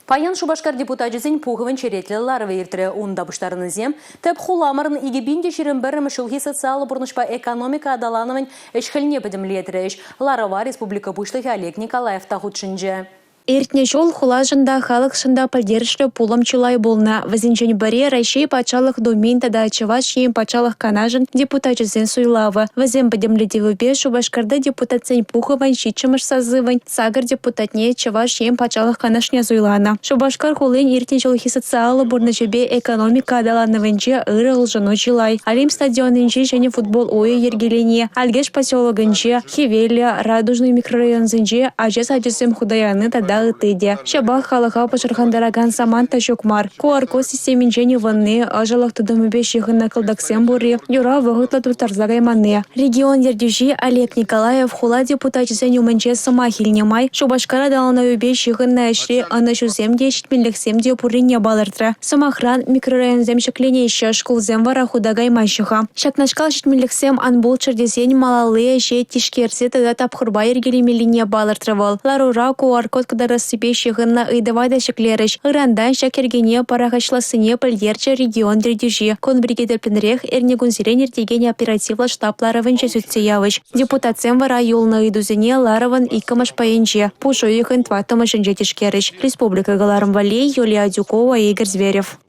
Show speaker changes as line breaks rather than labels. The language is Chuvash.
Паян Шупашкар депутачӗсен пухӑвӗн черетлӗ ларӑвӗ иртрӗ. Унта пуҫтарӑннисем тӗп хуламӑрӑн 2021 ҫулхи социаллӑ пурнӑҫпа экономика аталанӑвӗн ӗҫ-хӗлне пӗтӗмлетрӗҫ. Ларӑва республика Пуҫлӑхӗ Олег Николаев та хутшӑнчӗ.
Иртнӗ ҫул хулашӑн та, халӑхшӑн та пӗлтерӗшлӗ пулӑм чылай пулнӑ. Вӗсенчен пӗри – Раҫҫей Патшалӑх Думин тата Чӑваш Ен Патшалӑх Канашӗн депутачӗсен суйлавӗ. Вӗсен пӗтӗмлетӗвӗпе Шупашкарти депутатсен пухӑвӗн 7-мӗш созывӗн Сакӑр депутатне Чӑваш Ен Патшалӑх Канашне суйланӑ. Шупашкар хулин иртнӗ ҫулхи социаллӑ пурнӑҫӗпе экономика аталанӑвӗнче ырӑ улшӑну чылай. Олимп стадионӗнче ҫӗнӗ футбол уйӗ йӗркелени, Алькеш поселокӗнче, Хӗвеллӗ, Радужный микрорайонсенче ача сачӗсем хута яни тата ытти те. Ҫапах халӑха пӑшӑрхантаракан самант та ҫук мар. QR-код системинчен ывӑнни, ӑшӑлӑх тытӑмӗпе ҫыхӑннӑ кӑлтӑксем пурри, юра вӑхӑтлӑ турттарса кайманни. Регион ертӳҫи Олег Николаев хула депутачӗсен умӗнче сӑмах илнӗ май Шупашкар аталанӑвӗпе ҫыхӑннӑ ӗҫре ӑнӑҫусем те, ҫитменлӗхсем те пуррине палӑртрӗ. Сӑмахран, микрорайонсем ҫӗкленеҫҫӗ, шкулсем вара хута каймаҫҫӗ-ха. Ҫакнашкал ҫитменлӗхсем ан пулччӑр тесен малалли ӗҫе тишкерсе тата тапхӑрпа йӗркелемеллине палӑртрӗ вӑл. Ларура QR-код кӑтартассипе ҫыхӑннӑ ыйтӑва та ҫӗклерӗҫ. Ырантан ҫак йӗркене пӑрахӑҫлассине пӗлтерчӗ регион ертӳҫи. Кун пирки тӗплӗнрех эрнекунсерен иртекен оперативлӑ штаб ларӑвӗнче сӳтсе явӗҫ. Депутатсем вара юлнӑ ыйтусене ларӑвӑн иккӗмӗш пайӗнче, пуш уйӑхӗн тӑваттӑмӗшӗнче тишкерӗҫ. Республика кӑларӑм валли Юлия Адюкова, Игорь Зверев.